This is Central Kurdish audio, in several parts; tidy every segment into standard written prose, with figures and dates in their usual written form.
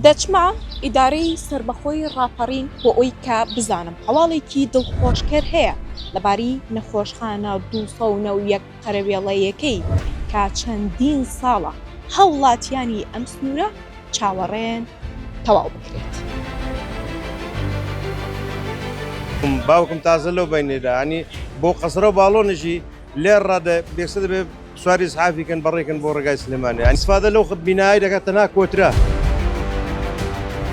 دەچمە ئیدارەی سەربەخۆی ڕاپەڕین بۆ ئەوی کە بزانم هەواڵێکی دڵخۆشکەر هەیە لەباری نەخۆشخانە 291 قەرەوێڵەیەکەی کە چەندین ساڵە هاوڵاتیانی ئەم سنوورە چاوەڕێن تەواو بکرێت. باوکم تازە لەو بینێدا ینی بۆ قەسرە و باڵۆنیشی لێر ڕادە بێسە دەبێ سواری ئیسعافی کەن بەڕێکن بۆ ڕێگای سلێمانی یانی ئیسفادە لەو بینایەی دەکات تەنها کۆترە.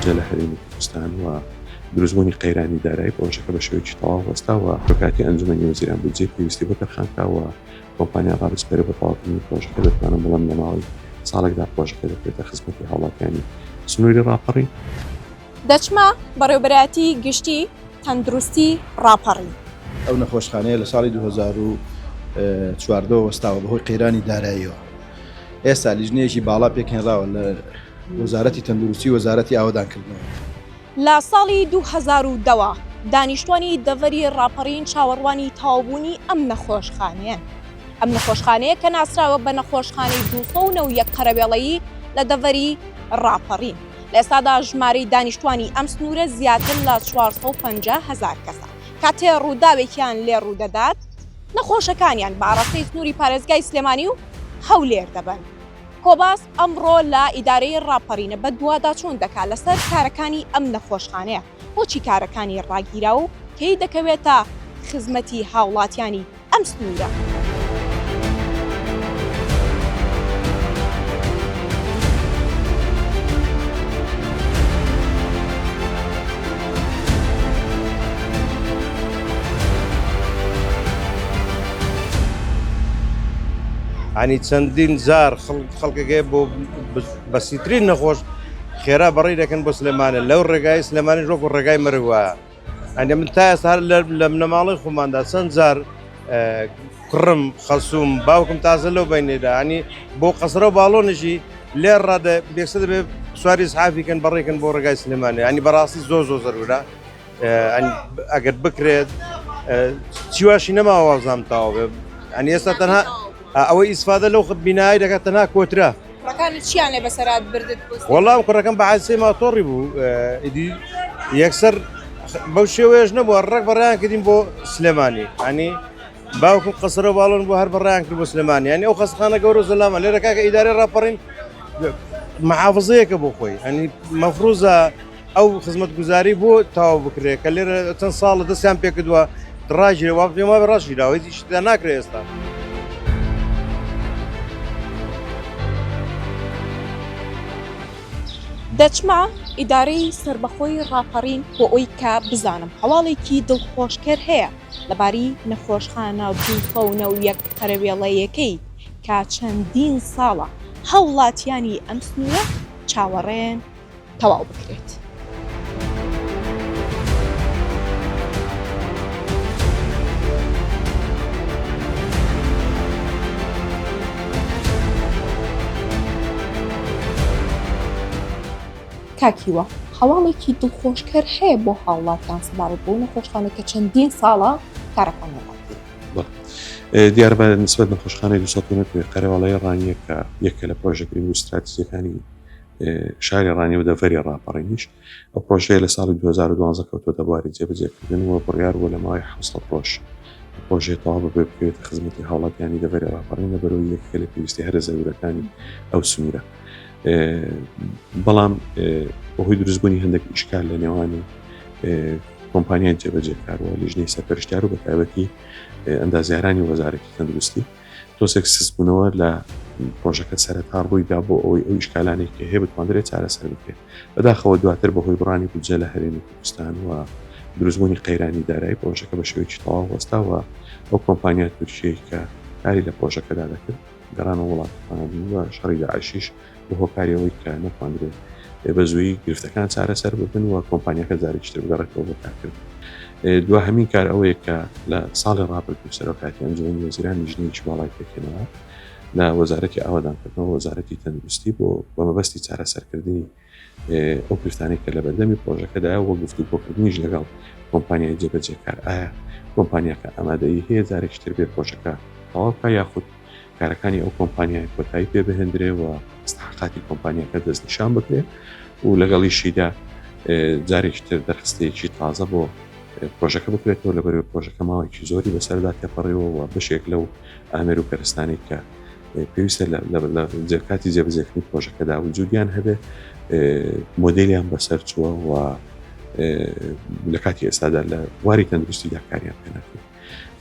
جە لە هەرێمی کوردستان و دروستبوونی قەیرانی دارایی پڕۆژەکە بە شێوەیەکی تەواو وەستا و کاتی ئەنجومەنی وەزیران بودجەی پێویستی بۆ تەرخانکرا و کۆمپانیا ڕابسپێرێ بۆ تەواوکردنی پڕۆژەکە دەتوانم بڵێم لە ماوەی ساڵێکدا پڕۆژەکە دەکرێتە خزمەتی هاوڵاتیانی سنووری ڕاپەڕین. دەچمە بەڕێوبەرایەتی گشتی تەندروستی ڕاپەڕین. ئەو نەخۆشخانەیە لە ساڵی 2014 وەستاوە بەهۆی قەیرانی داراییەوە. ئێستا لیژنەیەکی باڵا پێکهێنراوە لە وەزارەتی تەندروستی و وەزارەتی ئاوەدانکردنەوە. لە ساڵی 2010 وە دانیشتوانی دەڤەری ڕاپەڕین چاوەڕوانی تەواوبوونی ئەم نەخۆشخانەیەن. ئەم نەخۆشخانەیە کە ناسراوە بە نەخۆشخانەی 291 قەرەوێڵەیی لە دەڤەری ڕاپەڕین. لە ئێستادا ژمارەی دانیشتوانی ئەم سنوورە زیاتر لە 450 هەزار کەسە. کاتێ ڕووداوێکیان لێ ڕوودەدات، نەخۆشەکانیان بە ئاڕاستەی سنووری پارێزگای سلێمانی و هەولێر دەبەن. کۆباس ئەمڕۆ لە ئیدارەی ڕاپەڕینە بەدواداچوون دەکات لەسەر کارەکانی ئەم نەخۆشخانەیە، بۆچی کارەکانی ڕاگیرا و کەی دەکەوێتە خزمەتی هاوڵاتیانی ئەم سنوورە؟ ینی چەندین جار خەڵکەکەی بۆ بەسیترین نەخۆش خێرا بەڕی دەکەن بۆ سلێمانە لەو ڕێگای سلێمانی ژۆک و ڕێگای مەرگ وایە ئەندە من تا ئێستا لە بنەماڵەی خۆماندا چەند جار کوڕم خەسوم باوکم تازە لەو بینێدا ینی بۆ قەسرە و باڵۆنیشی لێر ڕادە بێسە دەبێ سواری ئیسعافی کەن بەڕێکن بۆ ڕێگای سلێمانی ینی بەڕاستی زۆر زۆر زەرورە ئەگەر بکرێت چیواشی نەماوە وازام تاوە بێ ئەنی ئێستا تەنها ئەوەی ئیسفادە لەو بینایی دەکات تەنها کۆترە کوڕەکانت چیان لێ بەسەرات بردت بۆ وەڵام کوڕەکەم بە حادیسەی ماتۆڕی بوو ئیدی یەکسەر بەو شێوەیەش نەبووە ڕێک بەڕێیان کردین بۆ سلێمانی ئەنی باوکم قەسرە باڵۆن بۆ هەر بەڕیان کرد بۆ سلێمانی ینی ئەو خەستخانە گەورە زەلامە لێرە کاکە ئیدارەی ڕاپەڕین محافزەیەکە بۆ خۆی ئەنی مەفروزە ئەو خزمەتگوزاری بۆ تەواو بکرێت کە لێرە چەند ساڵە دەستیان پێکردووە ڕاگیرێ وا پێم وابێ ڕاستگیراوە هیچ ئیشی تێدا ناکرێت ئێستا. دەچمە ئیدارەی سەربەخۆی ڕاپەڕین بۆ ئەوی کە بزانم هەواڵێکی دڵخۆشکەر هەیە لەباری نەخۆشخانە 291 قەرەوێڵەیەکەی کە چەندین ساڵە هاوڵاتیانی ئەم سنوورە چاوەڕێن تەواو بکرێت. کاک هیوا، هەواڵێکی دڵخۆشکەر هەیە بۆ هاوڵاتیان سەبارەت بەو نەخۆشخانە کە چەندین ساڵە کارەکانیان ڕاگیراوە. دیارە بە نسبەت نەخۆشخانەی 209 قەرەواڵەی ڕانیە کە یەکە لە پرۆژە گرنگ و ستراتیجیەکانی شاری ڕانیە و دەڤەری ڕاپەڕینیش ئەو پرۆژەیە لە ساڵی 2012 کەوتۆتە بواری جێبەجێکردن و بڕیار بووە لە ماوەی 700 ڕۆژ پرۆژەیە تەواو ببێ بکەوێتە خزمەتی هاوڵاتیانی دەڤەری ڕاپەڕین لە بەرەوەی یەکێکە لە پێویستی هەرە زەرورەکانی ئەو سنوورە بەڵام بەهۆی دروستبوونی هەندێک ئیشکال لە نێوانی کۆمپانیای جێبەجێکار و لیژنەی سەرپەرشتیار و بەتایبەتی ئەندازیارانی وەزارەتی تەندروستی تۆزێک سستبوونەوە لە پرۆژەکە سەرەتا ڕوویدا بۆ ئەوەی ئەو ئیشکالانەی کە هەیە بتواندرێت چارەسەر بکرێت بەداخەوە دواتر بەهۆی بڕانی بودجە لە هەرێمی کوردستان و دروستبوونی قەیرانی دارایی پرۆژەکە بە شێوەیەکی تەواو وەستا و ئەو کۆمپانیا تورکیەی کە کاری لە پرۆژەکەدا دەکرد گەڕانەوە وڵاتی خۆیان و شەڕی داعشیش بە هۆکاری ئەوەی کە نەتواندرێت بە زوویی گرفتەکان چارەسەر ببن و کۆمپانیاکە جارێکی تر بگەڕێتەوە بۆ کارکردن. دواهەمین کار ئەوەیە کە لە ساڵی ڕابردوو سەرۆکایەتی ئەنجومەنی وەزیران لیژنەیەکی باڵای پێکهێناوە لە وەزارەتی ئاوەدانکردنەوە وەزارەتی تەندروستی بۆ بە مەبەستی چارەسەرکردنی ئەو گرفتانەی کە لە بەردەمی پرۆژەکەدایە و گفتوگۆکردنیش لەگەڵ کۆمپانیای جێبەجێکار ئایا کۆمپانیاکە ئامادەیی هەیە جارێکی تر بێ پرۆژەکە تەواو بکا یاخود کارەکانی ئەو کۆمپانیای کۆتایی پێ بهێندرێ و ئیستحقاقاتی کۆمپانیاکە دەستنیشان بکرێ. و لەگەڵیشیدا جارێکی تر دەرخستەیەکی تازە بۆ پرۆژەکە بکرێتەوە لە بەرەوەی پرۆژەکە ماوەیەکی زۆری بەسەردا تێپەڕیوە و بەشێک لەو ئامێر و کەرستانەی کە پێویستە لە کاتی جێبەجێکردنی پرۆژەکەدا وجودیان هەبێ مۆدێلیان بەسەر چووە و لە کاتی ئێستادا لە بواری تەندروستیدا کاریان پێ ناکرێت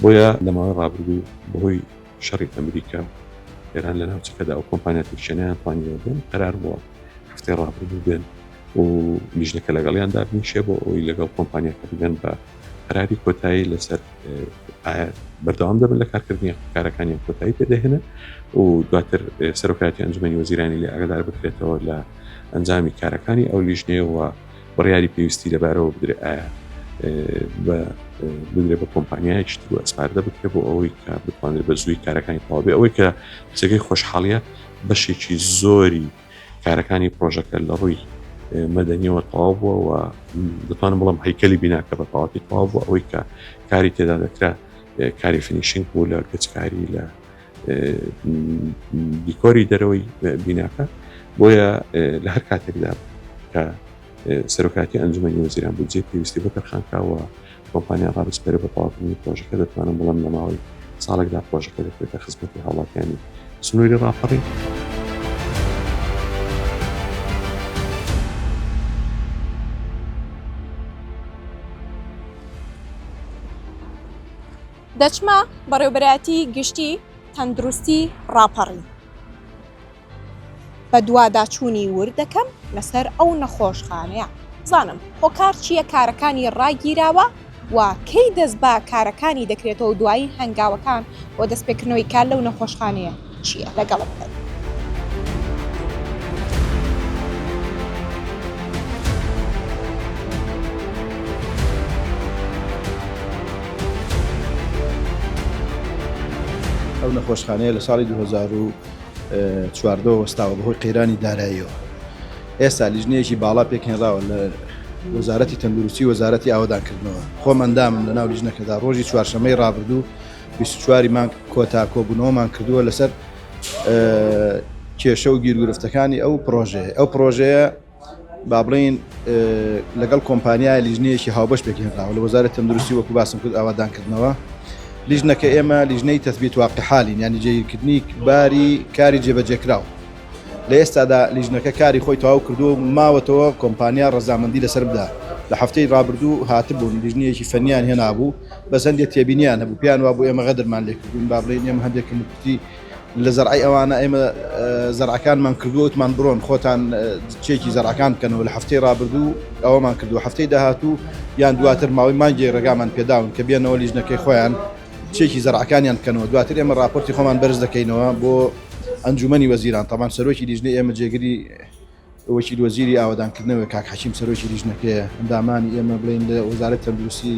بۆیە لە ماوەی ڕابردوو بەهۆی شەڕی ئەمریکا و ئێران لە ناوچەکەدا ئەو کۆمپانیا تورکیانیان توانیوە بێن قەرار بووە هەفتەی ڕابردوو بێن و لیژنەکە لەگەڵیان دابنیشێ بۆ ئەوەی لەگەڵ کۆمپانیاکە بگەن بە قەراری کۆتایی لەسەر ئایا بەردەوام دەبن لە کارکردنی کارەکانیان کۆتایی پێدەهێنن و دواتر سەرۆکایەتی ئەنجومەنی وەزیرانی لێ ئاگادار بکرێتەوە لە ئەنجامی کارەکانی ئەو لیژنەیەوە بڕیاری پێویستی لەبارەوە بدرێ ئایا بە بدرێ بە کۆمپانیایەکی تر و ئەسپاردە بکرێ بۆ ئەوەی کە بتوانرێت بە زووی کارەکانی تەواو بێ ئەوەی کە جێگەی خۆشحاڵیە بەشێکی زۆری کارەکانی پرۆژەکە لە ڕووی مەدەنیەوە تەواو بووە و دەتوانم بڵم هەیکەلی بیناکە بە تەواوەتی تەواو بووە ئەوەی کە کاری تێدا دەکرا کاری finishing بوو لە گەچکاری لە دیکۆری دەرەوەی بیناکە بۆیە لە هەر کاتێکدا کە سەرۆکاتی ئەنجومەنی وەزیران بودجەی پێویستی بۆ تەرخانکراوە کۆمپانیا ڕابسپێرە بە تەواوکردنی پرۆژەکە دەتوانم بڵێم لە ماوەی ساڵێکدا پرۆژەکە دەکرێتە خزمەتی هاوڵاتیانی سنووری ڕاپەڕین. دەچمە بەڕێوبەرایەتی گشتی تەندروستی ڕاپەڕین. بەدواداچوونی ورد دەکەم لەسەر ئەو نەخۆشخانەیە بزانم هۆکار چییە کارەکانی ڕاگیراوە و کەی دەست بە کارەکانی دەکرێتەوە و دوایین هەنگاوەکان بۆ دەستپێکردنەوەی کار لەو نەخۆشخانەیە چییە لەگەڵم بن. ئەو نەخۆشخانەیە لە ساڵی 2014 وەستاوە بەهۆی قەیرانی داراییەوە. ئێستا لیژنەیەکی باڵا پێکهێنراوە لە وەزارەتی تەندروستی وەزارەتی ئاوەدانکردنەوە. خۆم ئەندامم لەناو لیژنەکەدا. ڕۆژی چوارشەممەی ڕابردوو 24 مانگ کۆتا کۆبوونەوەمان کردووە لەسەر کێشە و گیرگرفتەکانی ئەو پرۆژەیە. ئەو پرۆژەیە با بڵێین لەگەڵ کۆمپانیای لیژنەیەکی هاوبەش پێکهێنراوە لە وەزارەت تەندروستی وەکو باسم کرد ئاوادانکردنەوە لیژنەکە ئێمە لیژنەی تەثبیت واقع حالین یانی جێگیرکردنی باری کاری جێبەجێکراو لە ئێستادا لیژنەکە کاری خۆی تەواو کردووە و ماوەتەوە کۆمپانیا ڕەزامەندی لەسەر بدا لە هەفتەی ڕابردوو هاتبوون لیژنەیەکی فەنیان هێنابوو بەس هەندێک تێبینیان هەبوو پێیان وابوو ئێمە غەدرمان لێکردوون با بڵێین ئێمە هەندێک کەموکورتی لە زەرعی ئەوانە ئێمە زەرعەکانمان کردووە وتمان بڕۆن خۆتان چێکی زەرعەکان بکەنەوە لە هەفتەی ڕابردوو ئەوەمان کردووە هەفتەی داهاتوو یان دواتر ماوەی مانگێک ڕێگامان پێداون کە بێنەوە لیژنەکەی خۆیان چێکی زەرعەکانیان بکەنەوە دواتر ئێمە راپۆرتی خۆمان بەرز دەکەینەوە بۆ ئەنجومەنی وەزیران تەبان سەرۆکی لیژنەی ئێمە جێگری وەکیل وەزیری ئاوەدانکردنەوە کاک حەکیم سەرۆکی لیژنەکەیە ئەندامانی ئێمە بڵێین لە وەزارەت تەندروستی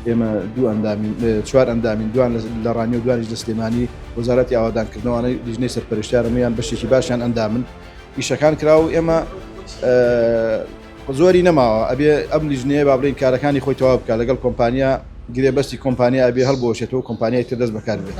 ئێمە دوو ئەندامین چوار ئەندامین دوان لە ڕانیە و دوانیش لە سلێمانی وەزارەتی ئاوەدانکردنەوانەی لیژنەی سەرپەرشتیارەمەیان بەشێکی باشیان ئەندامن ئیشەکان کرا و ئێمە زۆری نەماوە ئەبێ ئەم لیژنەیە با بڵێین کارەکانی خۆی تەواو بکات لەگەڵ کۆمپانیا گرێبەستی کۆمپانیا ئەبێ هەڵبوەشێتەوە کۆمپانیای تر دەست بەکار بێت.